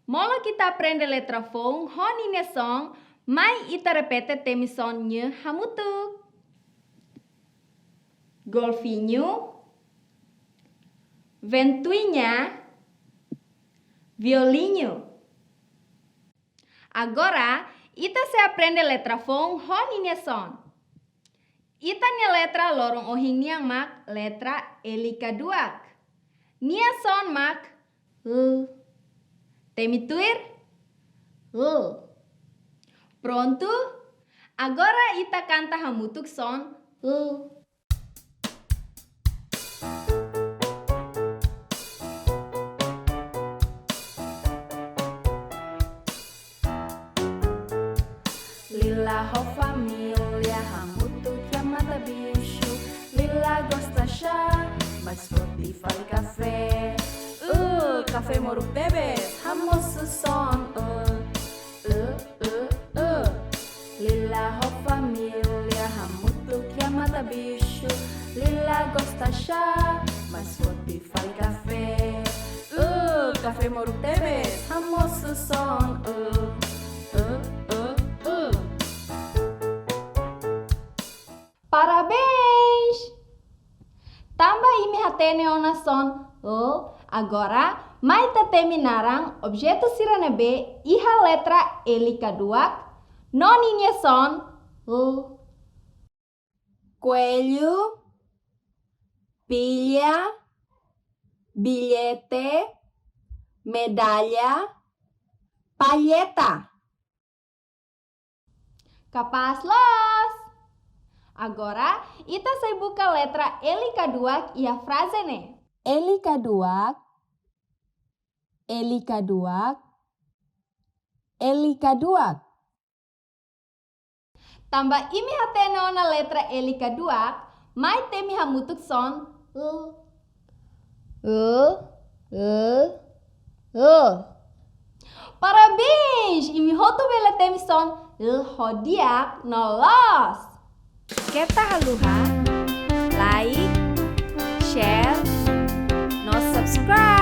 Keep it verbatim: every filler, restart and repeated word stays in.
Molok ita aprende letra foun ho ninia son, mai ita repete temi son ne'e hamutuk. Golfinho, ventoinha, violino. Agora, ita sei aprende letra foun ho ninia son. Ita-nia letra loron ohin nian mak letra L kaduak. Nia son mak L. Temi tuir? L. Prontu? Agora ita kanta hamutuk son L. Lila ho família hamutuk iha matabixu. Lila gosta chá, mas foti fali kafé. Uh, kafé moruk tebes, hamosu son uh. Uh, uh, uh. Lila ho família hamutuk iha matabixu. Lila gosta chá, mas foti fali kafé. Uh, kafé moruk tebes, hamosu son uh. Uh, uh, uh. Parabéns! Tanba imi hatene ona son L, agora mai ita temi naran objetu sira ne'ebé iha letra L kaduak no ninia son L. Coelho, pilha, bilhete, medalha, palheta. Kapás loos! Agora, ita sei buka letra L kaduak iha fraze ne'e. L kaduak, L kaduak, L kaduak. Tanba imi hatene ona letra L kaduak, mai temi hamutuk son L. L, L, L. Parabéns! Imi hotu bele temi son L ho di'ak no loos. Keta haluha like, share, no subscribe.